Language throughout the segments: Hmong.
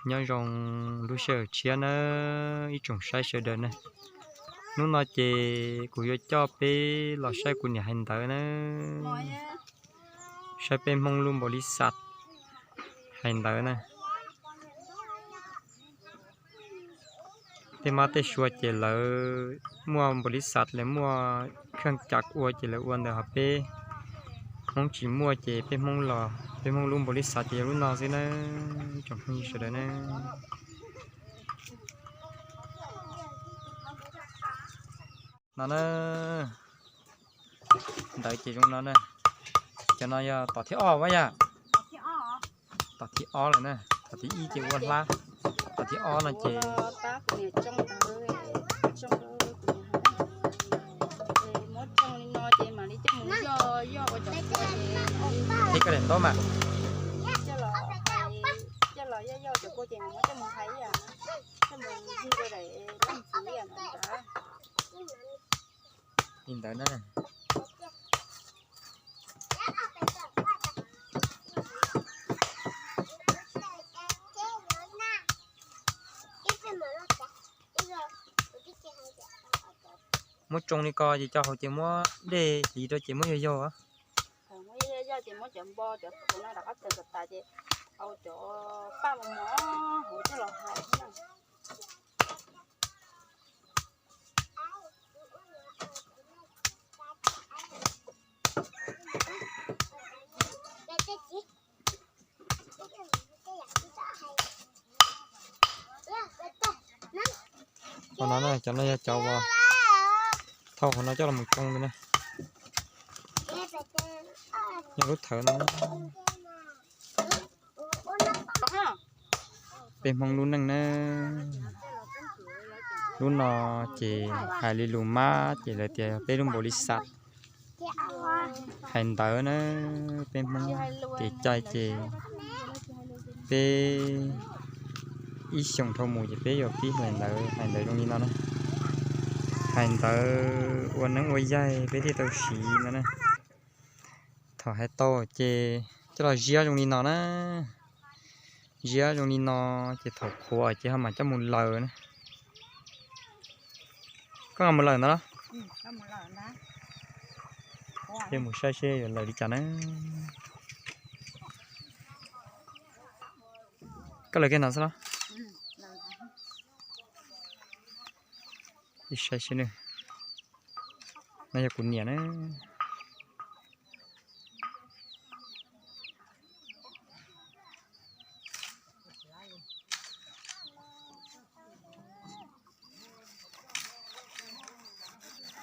Nyob zoo lub sij hawm tshiab na ib tsoom saib sawv daws na. Hnub no ces kuv yuav coj peb los saib kuv niam hais ntawv na. Saib peb Hmoob lub npaum li xav hais ntawv na. Tej mab tej sua ces lawv muaj npaum li xav, lawv muaj kheej cav ua ces lawv ua ntawd, ho peb Hmoob tsis muaj ces peb Hmoob los, peb Hmoob lub npaum li xav ces yog lub no xwb na. Tsoom phooj ywg sawv daws na. No na, ntawv ces zoo no na. Cov no yog tom thib ob vas yam. Tom thib ob lawm na, tom thib ib ces ua hlab, tom thib ob no ces muab tsoo li no ces mam li coj mus yoj, yoj ua cov kua ces, ib koj daim ntaub mas, coj los, coj los yoj yoj cov kua ces mam muab coj mus hais ib yam, coj mus yig rau daim leej txiv ib yam ntawd. Li ntawd na. Muab tsoo li ko ces cov hauv ces muab dej hliv rau ces muab yog yog. Muab yog yog ces muab cov npo cov no rov qab txawm tas tas ces hau cov paj mos mos hauv coj los hais xwb na. Qhov no na, cov no yog cov uas thauj qhov no coj los mus tsoo li na. Yog lub thawv no. Peb Hmoob lub neej na, lub no ces hais li lus mab ces lawv tias peb lub npaum li xav hais ntawv na. Peb Hmoob kev cai ces peb ib xyoos dhau mus ces peb yuav pib hais ntawv, hais ntawv zoo li no na. Hais ntawv ua neeb ua yaig peb thiaj tau siv no na. Thaum hais tau ces coj los ziab zoo li no na. Ziab zoo li no ces thaum qhuav ces ho mam coj mus laws na. Koj mus laws ntawd los? Mus saib seb yuav laws li cas na. Koj laws kiag ntawd xwb los? Saib seb, no yog kuv niam na.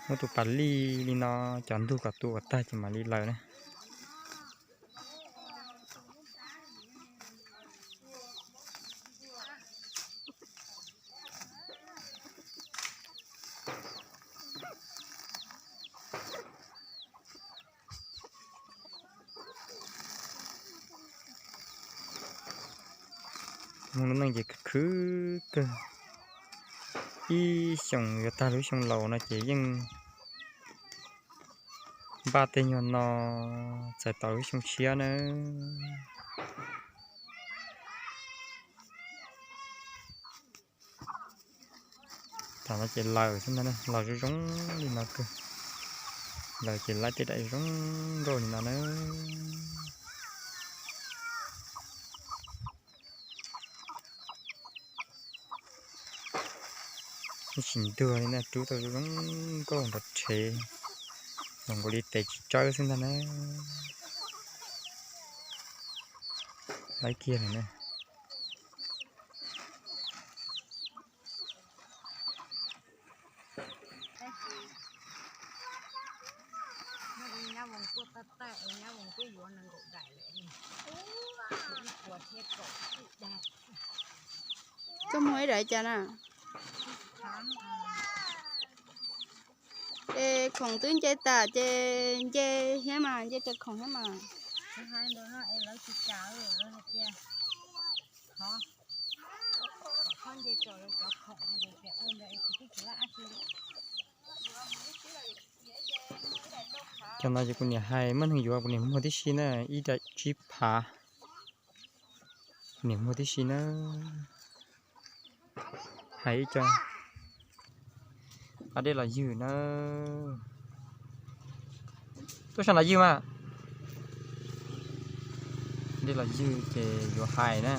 Muab tus pas lij li no cov ntug kom tu kom tag ces mam li laws na. Hmoob lub neej ces khwv khwv kawg. Ib xyoos yuav tag lub xyoo laus no ces yeej npaj tej nyuag no txais tos lub xyoo tshiab na. Tam no ces laws xwb ntag, laws zoo zoo li no kawg. Laws ces laib tej daim zoo nkauj li no na. Tsis ntuag li na, rub tau zoo nkauj nrov rhev, zoo nkaus li tes tsis tsawb xwb ntag na. Laib kiag lawm na. Koj muag ib daim cas na? Ces khoom twb nce tas ces nce thiab mas, nce raws khoom thiab mas. Cov no ces kuv niam hais muaj neeg yuav kuv niam muag tib si na, ib daim tsib phav. Niam muag tib si na. Hais ib co. Ab, dej los ywg na. Tuaj sab nrad ywg mas. Dej los ywg ces yuav hais na.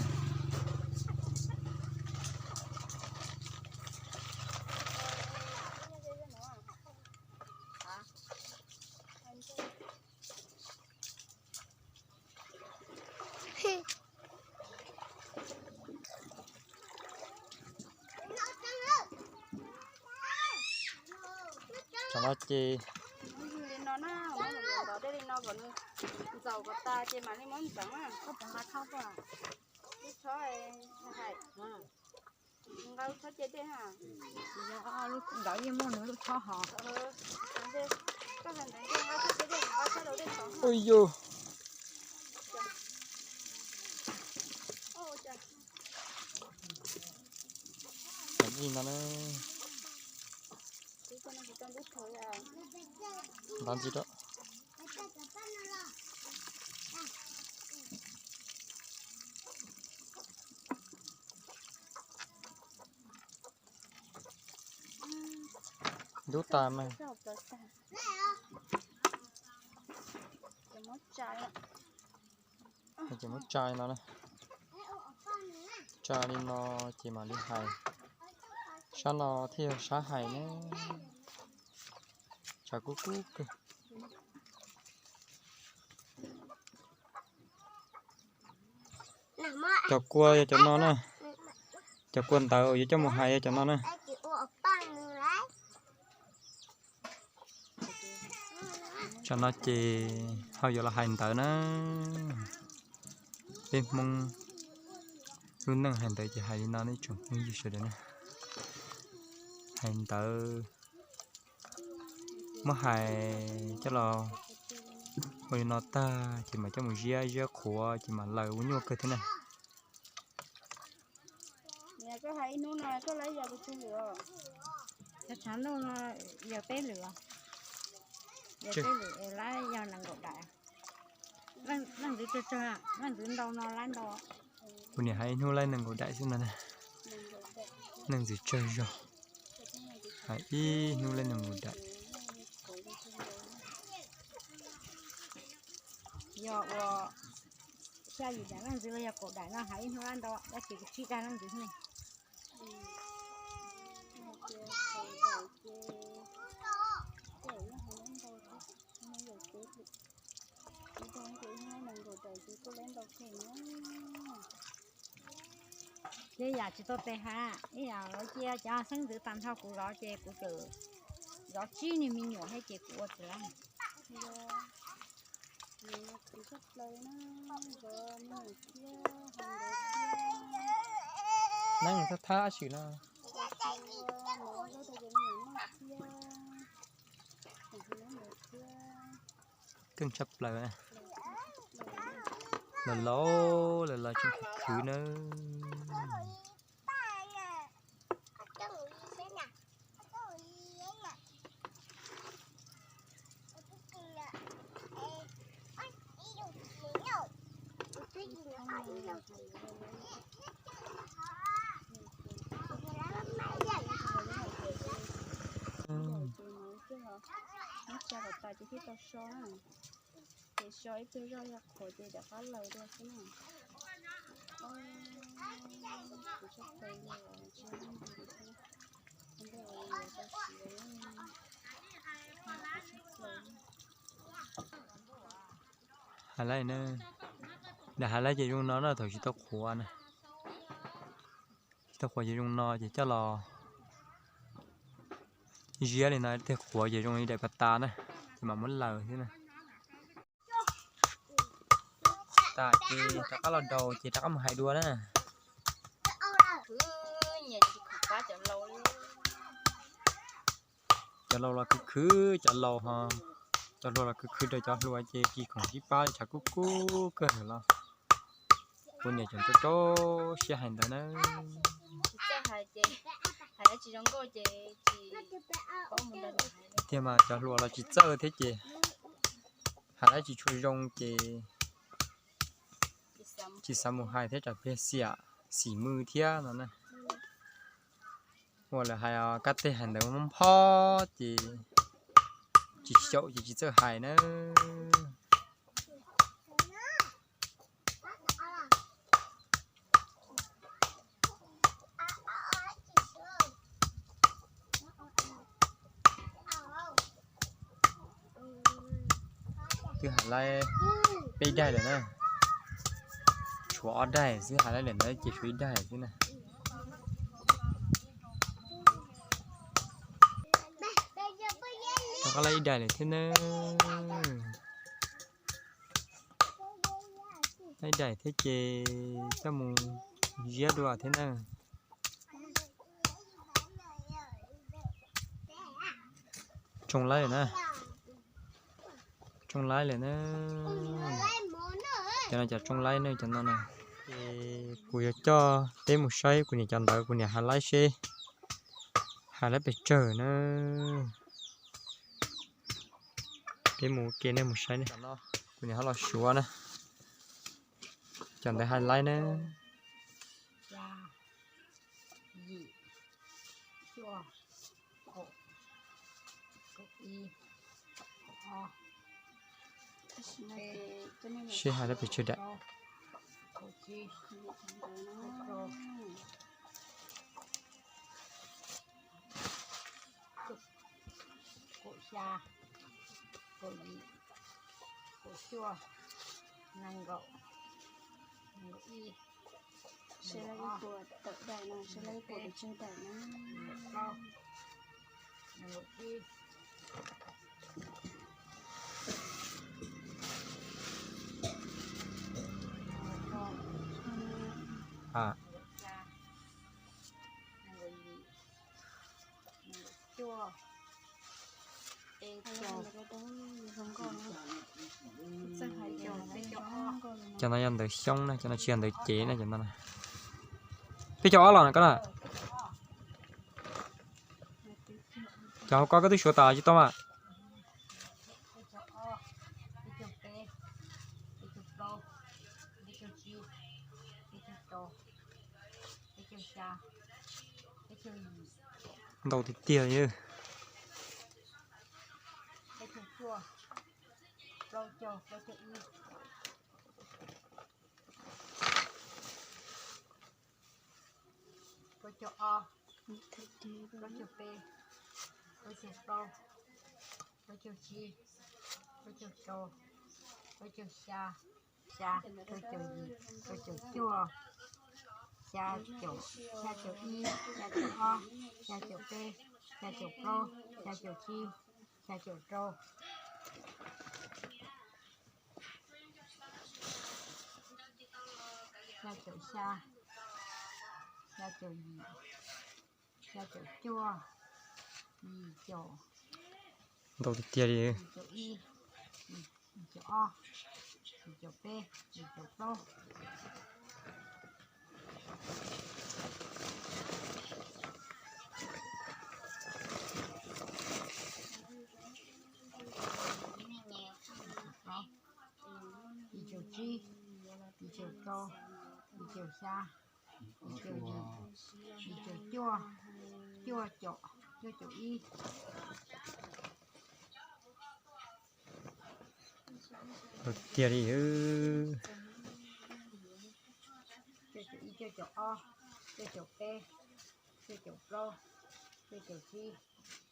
Tam no ces li no na, ntov dej li no kom nws ntxaus kom tas ces mam li muab ntxeev na. Lub tshob hais, nqa lub tshob cia dej na. Ntawd yeej muaj nws lub tshob hos. Ua yus. Li no na. Ntov ntsis rau. Ntub tas mas. Ces muab tsa no na. Tsa li no ces mam li hais. Sab no thiaj yog sab hais na. Tshav kub kub kawg. Cov kua yog cov no na. Cov kua ntawd uas yuav coj mus hais yog cov no na. Tsam no ces ho yuav los hais ntawv na. Peb Hmoob lub neej hais ntawv ces hais li no nej tsoom phooj ywg sawv daws na. Hais ntawv, muab hais coj los ua li no tag ces mam coj mus ziab, ziab qhuav ces mam laws ua nyuaj kawg thiab na. Cov tshav ntuj no yog peb lwm, yog peb lwm lab yog nees nkaum daim. Leej ntxwv tsawg tsawg, leej ntxwv ntau no lab ntau. Kuv niam hais ib hnub laib nees nkaum daim xwb no na. Leej ntxwv tsawg zog, hais ib hnub laib nees nkaum daim. Yog ua xya yim daim leej ntxwv los yog kaum daim no hais ib hnub lab ntau, dab tsi kuv tsib dag leej ntxwv ne. Ces yam tsis tau tes hais, ib yam lawv cia cov xeeb ntxwv tag nrho kuv zov ces kuv txawm zov tsib niag me nyuam thiab ces kuv ua tsis lab. Neeg thab thab sim no. Keej tshaj plaws. Los laus lawm los tseem khwv khwv nawb. Ces so ib pliag zoj yog qhuav ces rov qab laws dua xwb na. Kuv tshaj plaws li os, tsis muaj ntsis li thiab. Ua ntej uas yuav tau siv. Hais laib na, daim hais laib ces zoo no na, thaum tsis tau qhuav na. Tsis tau qhuav ces zoo no ces coj los ziab li no, tej qhuav ces zoo li daim pas tas na, ces mam muab laws thiab na. Tas ces rov qab los daus ces rov qab mus hais dua na. Cov laus los khwv khwv cov laus ho, cov hluas los khwv khwv rau cov hluas ces kis khoom sib pab li tshav kub kub kawg lawm los. Kuv niam tseem rau rau siab hais ntawd na. Tiag mas cov hluas los tsis txawj thiab ces hais dab tsis tshua zoo ces Tsis xav mus hais thiab tsam pliag xiam xim mws thiab no na. Ua lawv hais kab teg hais ntawd mob phob ces tsis xyaum ces tsis txawj hais na. Twb hais laib peb daim lawm na. Tshuav ob daim xwb, hais laib lawm ntawd ces tshuav ib daim xwb na. Rov qab laib ib daim lawm thiab na. Laib daim thiab ces coj mus ziab dua thiab na. Tsoo laib lawm na. Tsoo laib lawm na. Cov no cov tsoo laib ne, cov no na. Ces kuv yuav coj peb mus saib kuv niam cov ntawd, kuv niam hais laib seb hais laib pes tsawg na. Peb mus ua ke nej mus saib ne. Kuv niam ho los suav na. Cov ntawd hais laib na. Seb hais laib pes tsawg daim. Kaum xya, kaum yim, kaum cuaj, nees nkaum, nees nkaum ib, seb lawv ib puas tawm daim no, seb lawv ib puas pes tsawg daim na. Nees nkaum plaub, nees nkaum tsib, nees nkaum xya, nees nkaum yim, nees nkaum cuaj, Cov no yog ntawv xyoob na, cov no tsis yog ntawv cev na, cov no na. Peb caug ob los na koj na. Cov hauv ko koj twb suav tas tsis tau mas. Ntau tiag tiag li. Plaub caug, plaub caug ib, plaub caug ob, plaub caug peb, plaub caug plaub, plaub caug tsib, plaub caug rau, plaub caug xya, xya, plaub caug yim, plaub caug cuaj, xya caum, xya caum ib, xya caum ob, xya caum peb, xya caum plaub, xya caum tsib, xya caum rau, xya caum xya, xya caum yim, xya caum cuaj, yim caum, ntau tiag tiag li, yim caum ib, yim caum ob, yim caum peb, yim caum plaub. Yim caum tsib, yim caum rau, yim caum xya, yim caum yim, yim caum cuaj, cuaj caum, cuaj caum ib. Tiag li, cuaj caum ib, cuaj caum ob, cuaj caum peb, cuaj caum plaub, cuaj caum tsib,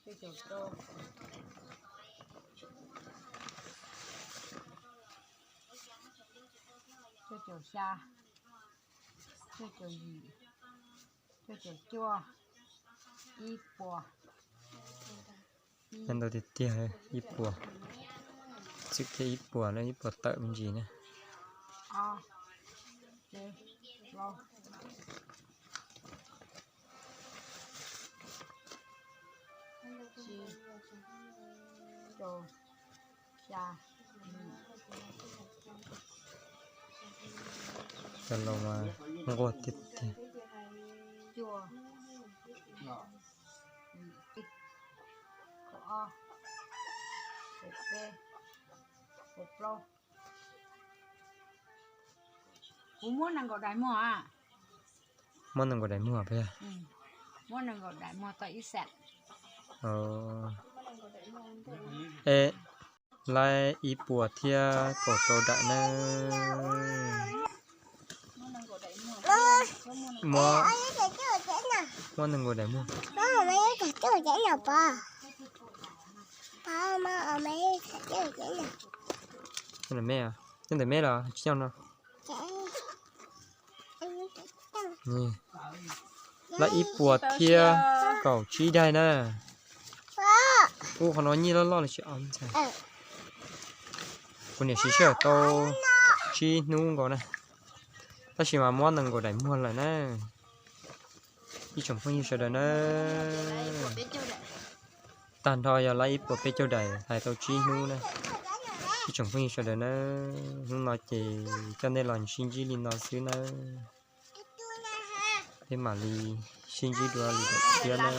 cuaj caum rau, cuaj caum xya, cuaj caum yim, cuaj caum cuaj, ib puas. Ntau tiag tiag, ib puas. Txwm kiag ib puas na, ib puas tawm me ntsis na. Cov laus mas nquag tiag tiag. Kuv muab nees nkaum daim muag. Muab nees nkaum daim muag peb. Muab nees nkaum daim muag tau ib xees. Es, laib ib puas thiab kaum rau daim na. Muab, muab nees nkaum daim muag. Nyob ntawm me los tsis nyob no? Laib ib puas thiab kaum tsib daim na. Ub, qhov no nyiaj loj loj los tsis o ntxhais. Kuv niam siv sij hawm tau tsib hnub nkaus na, tab sis mas muab nees nkaum daim muag lawm na. Ib tsoom phooj ywg sawv daws na, tag nrho yog laib ib puas peb caug daim hais tau tsib hnub na. Ib tsoom phooj ywg sawv daws na, hnub no ces coj nej los sib ntsib li no xwb nawb. Peb mam li sib ntsib dua lwm daim thiab na.